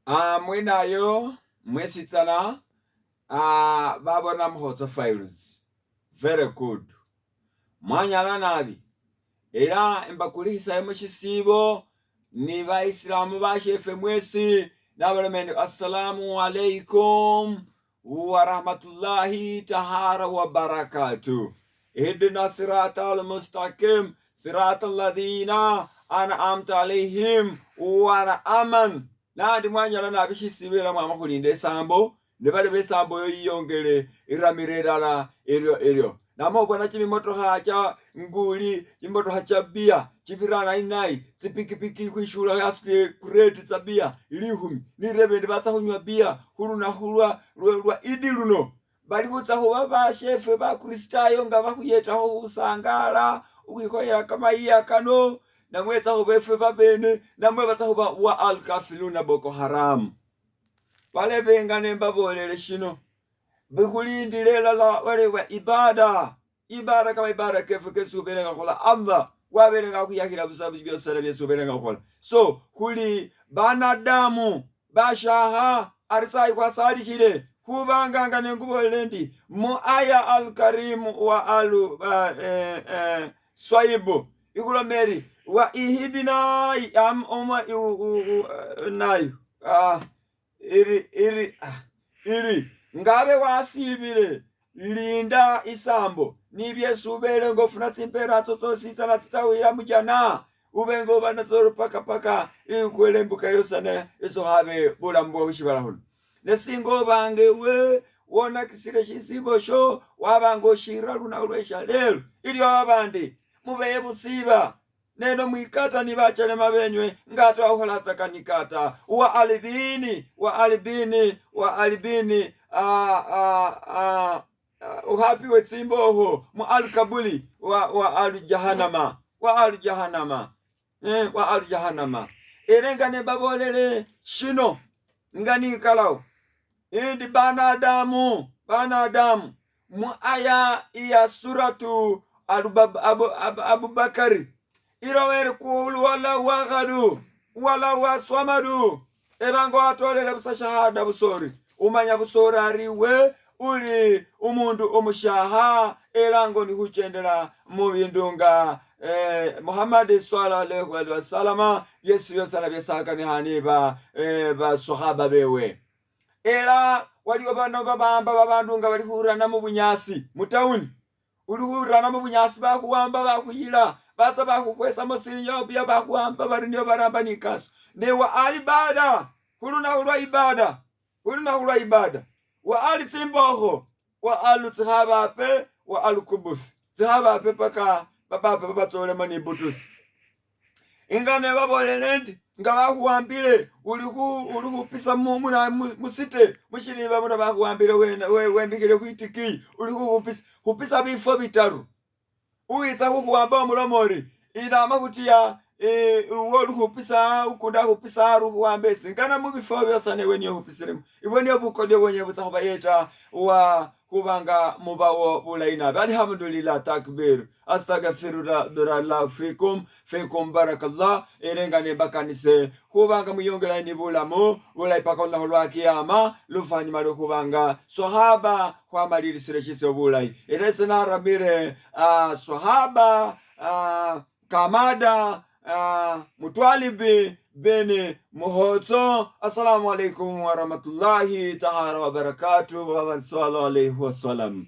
Mwenayo mwesitsana babona Mukhotso Files very good mwanyala nabi ela embakulikhisayo mushisibo ni bayisilamu bashefe mwesi nabaloma endi assalamu alaikum warahmatullahi tahara wabarakatuh ihdina sirata almustaqim sirata alladhina an'amta alaihim wana aman nandi mwanyala nabi shisibo ela mwama khulinda esambo ne balebe esambo eyo yiyongele iramire elala elyo elyo. Nama khubona chimimotokha cha nguli, chimotokha cha beer chibira nayi nayi, tsipikipiki khwishula yasutile crate tsa beer likhumi, nirebe ndi batsa khunywa beer khulunakhu lwa lwa Idi luno. Bali khutsa khuba bashefwe bakristayo nga bakhuyetakho khusangala khukhwikhoyela kamayiya kano, namwe etsa khuba efwe babene, namwe batsa khuba wa Al-Kafiruna Boko Haram. Balebe nga nembabolele shino, bikhulindile elala waleba ibada, ibada kama ibada kefwe kesi khubele nga khukhola Allah wabele nga akhuyakhila busa byositsana byesi khubele nga khukhola. So khuli banadamu bashakha ari sayi khwasalikhile khubanga nga nengubolele ndi mu aya al-karim wa al eh, eh, swaibu ikhuloma eri wa ihidina am oma nayo iri iri iri ngabe wasibile linda isambo nibyesi ubele nga ofuna tsimpera tso tsositsana tsitsawila mujana ube nga oba natso paka paka ikwele imbuka yosana esokhabe bulamu bwa khushibala khuno. Nesinga obanga ewe wonakisile shisibo sho waba nga oshira lunakhu lwesha lelo iliwo babandi mubeye busiba neno mwikata ni bachelema benywe nga twakhola nikata wa alibini wa alibini wa alibini ukhapiwe tsimbokho mu alkabuli wa wa alu jahanama wa alu jahanama wa alu jahanama ere nga nebabolele shino nga nikalawo indi banadamu banadamu mu aya iya suratu Abubakari iloweri kulu wala waghadu wala waswamadu erango atolele busa shahada busori umanya busori ariwe uli umundu omushaha erango ni khuchendela mubindu nga Muhammad sallallahu alaihi wasallam byesi byosana byesakanikhane ba basahaba bewe ela waliwo bano babamba babandu nga bali khurana mubunyasi mutawuni uli khurana mubunyasi bakhuwamba bakhuyila batsa bakhukhwesamo sinyobya bakhuwamba bari nio baramba nikaso ne wa alibada khulunakhu lwa ibada khulunakhu lwa ibada wa ali tsimbokho wa alu tsikhabape wa alu kubufi tsikhabape paka babape babatsolemo ni butusi inga nebabolele ndi nga bakhuwambile uli khupisa musite mushirimba muno bakhuwambile wembikhile khwitikiyi uli khukhupisa khupisa bifo bitaru uwitsa khukhuwamba omulomo ori inama khutiya uwe uli khupisa ukundi akhupisa ari ukhuwamba esi ngana mubifo byosana iwe niyo khupisilemo ibwo niyo bukodyo bwonyene butsa khubayeta wa khubanga mubawo bulayi nabi alhamdulillah takbir astagfirullah fikum fikum barakallah erenga nembakanise khubanga mwiyongelani bulamu bulayi paka olunakhu lwa kiyama lufanyuma lwekhubanga sahaba khwamalilisile shise bulayi era ese naramile sahaba kamada mutwalibi bene muhotso assalamu alaikum warahmatullahi taala wabarakatuh wa sallallahu alaihi wasallam.